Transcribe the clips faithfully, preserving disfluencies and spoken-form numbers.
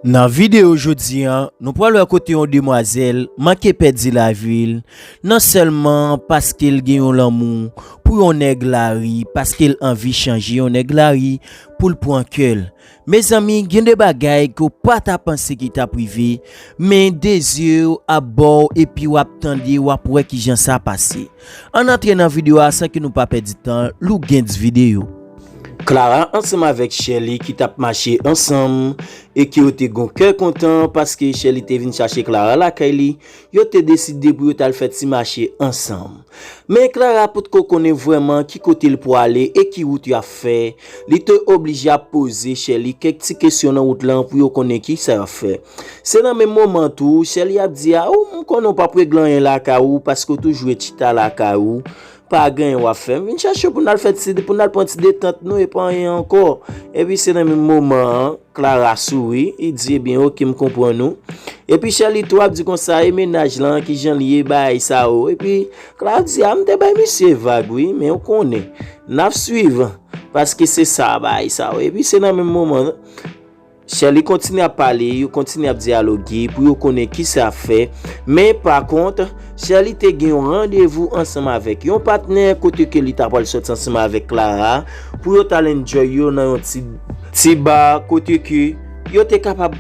Nan videyo jodi a, nou pral wè kote yon demwazèl manke pèdi lavi l, non sèlman paske l gen yon lanmou pou yon nèg lari, paske l anvi chanje yon nèg lari pou l pran kè l. Mezanmi, gen de bagay ke w pa ta panse ki t ap rive, men de zye w ap ba w epi w ap tande, w ap wè kijan sa pase. Ann antre nan videyo a san ke nou pa pèdi tan, Lougentz Video. Clara ansanm avèk Sherly ki t ap mache ansanm e ke yo te gon kè kontan paske Sherly te vin chache Clara lakay li, yo te deside pou yo t al fè ti mache ansanm. Men Clara potko konnen vrèman ki kote l pwale e ki wout y ap fè. Li te oblije ap poze Sherly kèk ti kesyon nan wout lan pou yo konnen kisa y ap fè. Se nan menm moman tou, Sherly ap di a, ou, m konnen w p ap regle anyen lakay ou paske w toujou ret chita lakay ou. Pa gen anyen w ap fè. M vin chache w pou n al fè ti, pou n al pran ti detant nou, e pa anyen ankò. Epi se nan menm moman an, Clara souri, li di, ebyen, oke, m konprann ou. Epi Sherly tou ap di konsa, e mennaj lan, kijan l ye, bagay sa yo. Epi Clara ap di, a, m te bay misye vag, wi, men ou konnen, n ap swiv, paske se sa, bagay sa yo. Epi se nan menm moman, Sherly kontinye ap pale, yo kontinye ap dyaloge pou yo konnen kisa fè. Men, pa kont, Sherly te gen yon randevou ansanm avèk yon patnè kote ke li ta pral sòti ansanm avèk Clara pou yo t al enjoy yo nan yon ti, ti ba kote ke yo te kapab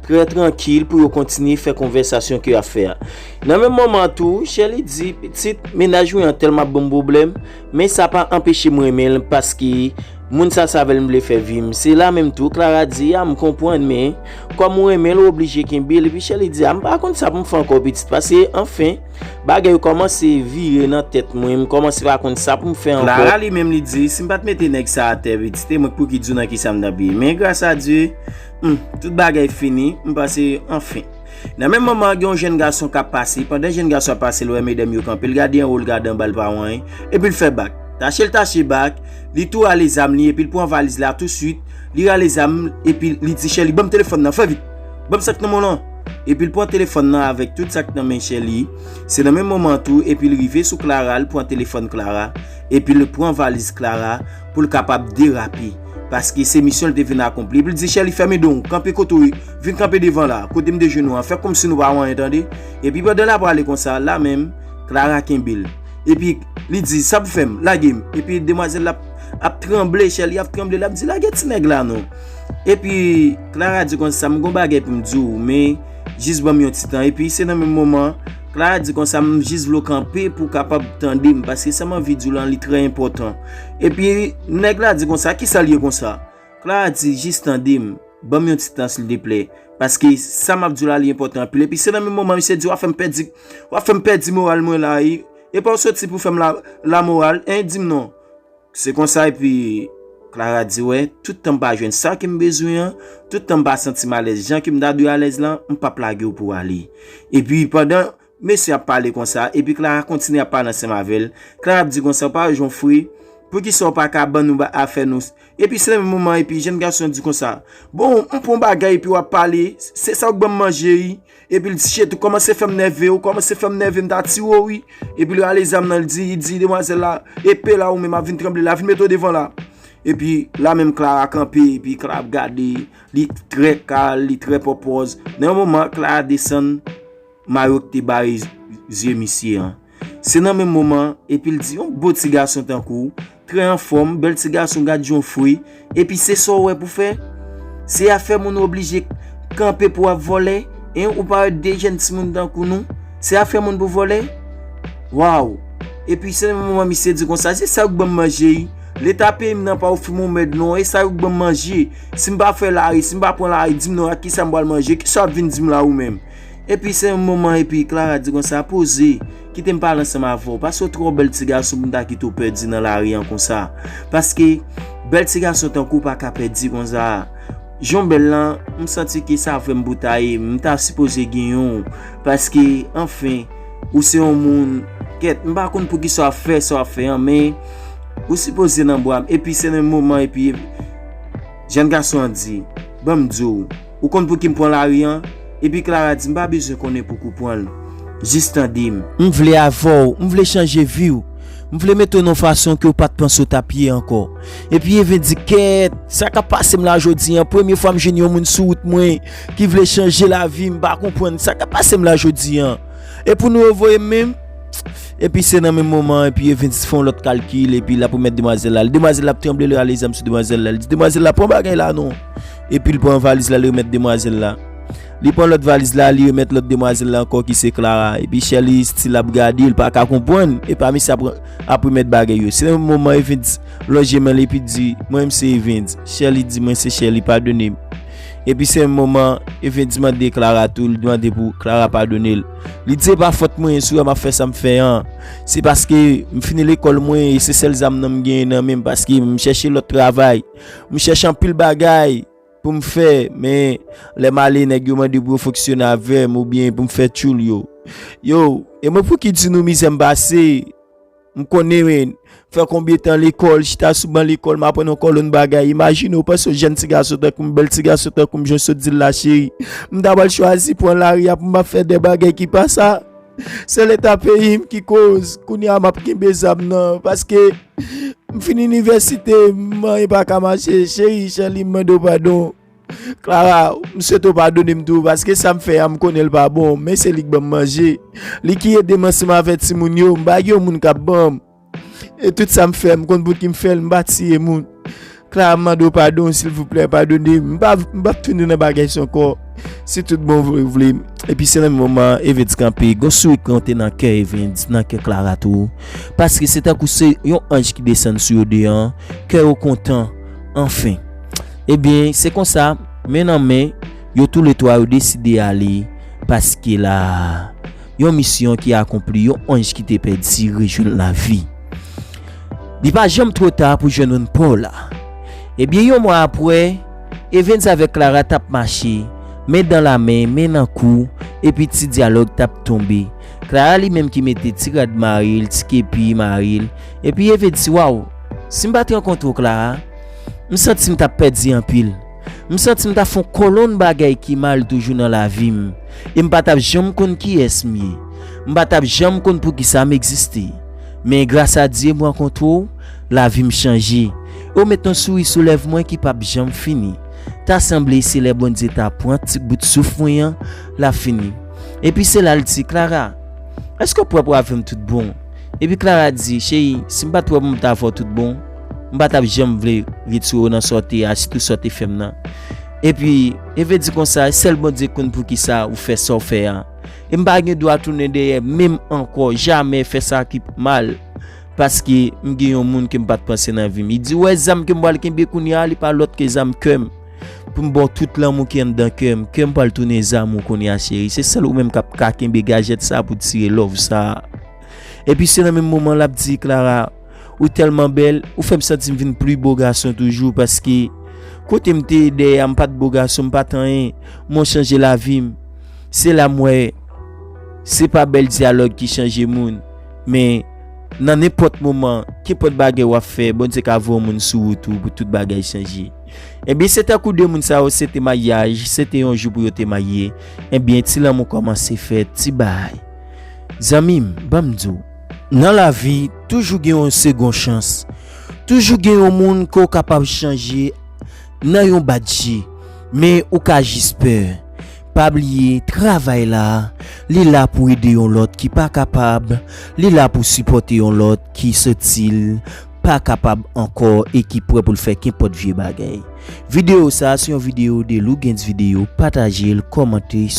trè trankil pou yo kontinye fè konvèsasyon ke y ap fè a. Nan menm moman tou, Sherly di, pitit, mennaj mwen an tèlman ap ban m pwoblèm, men sa pa anpeche m renmen l paske moun sa, sa avè l m vle fè vi m. Se la menm tou, Clara di, a, m konprann, men kòm ou renmen l, ou oblije kenbe l. Epi Sherly di, a, m pa konn sa pou m fè ankò, pitit, paske, anfen, bagay yo kòmanse vire nan tèt mwen, m kòmanse pa konn sa pou m fè ankò. Clara li menm li di, si m pa t mete nèg sa atè, pitit, e mwen k pou ki di w nan kisa m t ap ye. Men gras a Dye, hmm, tout bagay fini, m panse, anfen. Nan menm moman an, gen yon jèn gason k ap pase. Pandan jèn gason ap pase, l wè medam yo kanpe. L gade anwo, l gade anba, l pa wè anyen. Epi l fè bak. Tache l tache bak, li tou rale zam li, epi l pran valiz la touswit. Li rale zam, epi li di Sherly, ban m telefòn nan, fè vit. Ban m sa k nan men w lan. Epi l pran telefòn nan avèk tout sa k nan men Sherly. Se nan menm moman an tou, epi l rive sou Clara, l pran telefòn Clara, epi l pran valiz Clara pou l kapab derape. Paske se misyon l te vin akonpli. Epi l di Sherly, fèmen do w, kanpe kote w, vin kanpe devan la, kote m de jenou an, fè kòmsi nou pa wè anyen, tande. Epi pandan l ap prale konsa, la menm, Clara kenbe l. Epi li di, sa pou fè m, lage m. Epi demwazèl la ap, ap tranble, Sherly ap tranble, l ap di, lage ti nèg la non. Epi Clara di konsa, m gon bagay pou m di w, men jis ban m yon ti tan. Epi se nan menm moman, Clara di konsa, m jis vle w kanpe pou w kapab tande m, paske sa m anvi di w lan, li trè enpòtan. Epi nèg la di konsa, kisa l ye konsa? Clara di, jis tande m, ban m yon ti tan silteplè, paske sa m ap di w la, li enpòtan anpil. Epi se nan menm moman misye di, w ap fè m pèdi, w ap fè m pèdi moral mwen la, wi. E pa w soti pou fè m la, lamoral, en, di m non. Se konsa, epi Clara di, wè, tout tan m pa jwenn sa ke m bezwen an, tout tan m pa santi m alèz jan ke m ta dwe alèz lan, m p ap lage w pou w ale. Epi pandan mesye ap pale konsa, epi Clara kontinye ap pale ansanm avè l, Clara ap di konsa, w pa wè jan w fre, poukisa w pa ka ban nou ba-, afè nou? Epi se nan menm moman, epi jèn gason an di konsa, bon, m pran bagay epi w ap pale, se sa w k ban m manje, wi. Epi l di, shit, ou kòmanse fè m nève, ou kòmanse fè m nève, m ta tiye w, wi. Epi l rale zam nan, l di, li di demwazèl la, epe la ou menm ap vin tranble la, vin mete w devan la. Epi la menm Clara kanpe, epi Clara ap gade, li trè kal, li trè pòpòz. Nan yon moman, Clara desann mayo k te bare zye misye an. Se nan menm moman, epi l di, yon bon ti gason tankou w, trè anfòm, bèl ti gason, gad jan w fre, epi se sa w wè pou fè? Se afè moun ou oblije kanpe pou w ap vòlè, en, ou pa wè de jèn timoun tankou nou, se afè moun pou vòlè? Waw! Epi se nan menm moman misye di konsa, se sa yo k ban m manje, wi. Leta peyi m nan pa ofri m yon mèd non, e sa yo k ban m manje. Si m pa fè lari, si m pa pran lari, di m non, ak kisa m pral manje, kisa w ap vin di m la ou menm? Epi se yon moman, epi Clara di konsa, poze, kite m pale ansanm avè w, paske w twò bèl ti gason pou m ta kite w pèdi nan lari an konsa. Paske bèl ti gason tankou w pa ka pèdi konsa. Jan w bèl lan, m santi ke sa vrèman pou ta ye, m ta sipoze genyen w. Paske, anfen, ou se yon moun, kèt, m pa konn poukisa w ap fè sa w ap fè an, men ou sipoze nan bra m. Epi se nan moman, epi jèn gason an di, ban m di w, ou konn pouki m pran lari an? Epi Clara di, m pa bezwen konnen pouki w pran l. Jis tande m. M vle avè w, m vle chanje vi w. M vle mete w nan yon fason ke w pa t panse w t ap ye ankò. Epi Even di, kèt, sa k ap pase m la jodi an, premye fwa m jwenn yon moun sou wout mwen ki vle chanje lavi m, m pa konprann sa k ap pase m la jodi an. E pou nou yo voye m menm? Epi se nan menm moman, epi Even fè yon lòt kalkil, epi l ap remèt demwazèl la. Demwazèl la ap tranble, l rale zam sou demwazèl la. Li di demwazèl la, pran bagay la non. Epi l pran valiz la, li remèt demwazèl la. Li pran lòt valiz la, li remèt lòt demwazèl la ankò ki se Clara. Epi Sherly still ap gade, li pa ka konprann. Epa misye ap, ap remèt bagay yo. Se nan moman Evens lonje men l epi di, mwen menm se Evens. Sherly di, mwen se Sherly, padone m. Epi se menm moman Evens mande Clara tou, li mande pou Clara padone l. Li di, se pa fòt mwen si w wè m ap fè sa m fè an. Se paske m fini lekòl mwen e se sèl zam nan m genyen nan men m paske m chèche lòt travay. M chèche anpil bagay pou m fè, men lè m ale, nèg yo mande pou yo fonksyone avè m oubyen pou m fè tchoul yo. Yo, e mwen pou ki di nou mizè m pase? M konnen, men, fè konbyen tan lekòl, chita sou ban lekòl, m aprann yon kolonn bagay. Imajine w, panse w jèn ti gason tankou m, bèl ti gason tankou m, jan w sot di l la, cheri. M ta pral chwazi pran lari a pou m ap fè de bagay ki pa sa. Se leta peyi m ki koz. Kounye a m ap kenbe zam nan, paske m fin inivèsite, m anyen pa ka mache. Cheri, Sherly, m mande w padon. Clara, m swete w padone m tou, paske sa m fè a, m konnen l pa bon, men se li k ban m manje. Li ki ede m ansanm avèk timoun yo, m pa gen yon moun k ap ban m. E tout sa m fè, m konn pou ki m fè l, m pa tiye moun. Clara, m mande w padon, silvouplè, padone m. M pa, m p ap tounen nan bagay sa ankò. Si tout bon vre w vle. Epi se nan moman Evens kanpe, gon souri k monte nan kè Evens, nan kè Clara tou. Paske se tankou se yon anj ki desann sou yo de an, kè yo kontan, anfen. Ebyen, se konsa, men nan men, yo toulètwa yo deside ale, paske la, yon misyon ki akonpli, yon anj ki te pèdi rejwenn lavi. Li pa janm twò ta pou jwenn moun pa w la. Ebyen, yon mwa apre, Evens avèk Clara t ap mache, men dan lamen, men nan kou, epi ti dyalòg t ap tonbe. Clara li menm ki mete ti rad mari l, ti kepi mari l, epi Evens di, waw, si m pa t rankontre w, Clara, m santi m t ap pèdi anpil. M santi m t ap fè yon kolonn bagay ki mal toujou nan lavi m. E m pa t ap janm konn kiyès m ye. M pa t ap janm konn poukisa m egziste. Men gras a Dye m rankontre w, lavi m chanje. E w met yon souri sou lèv mwen ki p ap janm fini. Ta sanble se lè Bondye ta pran ti bout souf mwen an, l ap fini. Epi se la l di, Clara, èske w prè pou avè m tout bon? Epi Clara di, cheri, si m pa t wè pou m ta avè w tout bon, m pa t ap janm vle retire w nan sa w te a, sitou sa w te fè m nan. Epi, Eve di konsa, sèl Bondye konn poukisa ou fè sa w fè a. E m pa gen dwa tounen dèyè menm ankò, jamè fè sa ki mal. Paske m gen yon moun ke m pa t panse nan vi m. Li di, w wè zam ke m pral kenbe kounye a, li pa lòt ke zam kè m. Pou m ba w tout lanmou ki anndan kè m. Kè m pral tounen zam ou kounye a, cheri. Se sèl ou menm k ap ka kenbe gajèt sa pou tire love sa. Epi se nan menm moman l ap di, Clara, ou tèlman bèl, ou fè m santi m vin pli bo gason toujou, paske kote m te ye dèyè a, m pa t bo gason, m pa t anyen, men w chanje lavi m. Se la m wè, se pa bèl dyalòg ki chanje moun, men nan nenpòt moman, kenpòt bagay w ap fè, Bondye ka voye yon moun sou wout ou pou tout bagay chanje. Ebyen, se tankou de moun sa yo, se te maryaj, se te yon jou pou yo te marye. Ebyen, ti lanmou kòmanse fèt, ti bay. Zanmi m, ban m di w, nan lavi, toujou gen yon segon chans. Toujou gen yon moun ke w kapab chanje nan yon bat je, men ou ka jis pè. Pa bliye, travay la, li la pou ede yon lòt ki pa kapab, li la pou sipòte yon lòt ki santi l pa kapab ankò e ki prè pou l fè kenpòt vye bagay. Videyo sa a se yon videyo de Lougans Videyo, pataje l, kòmante.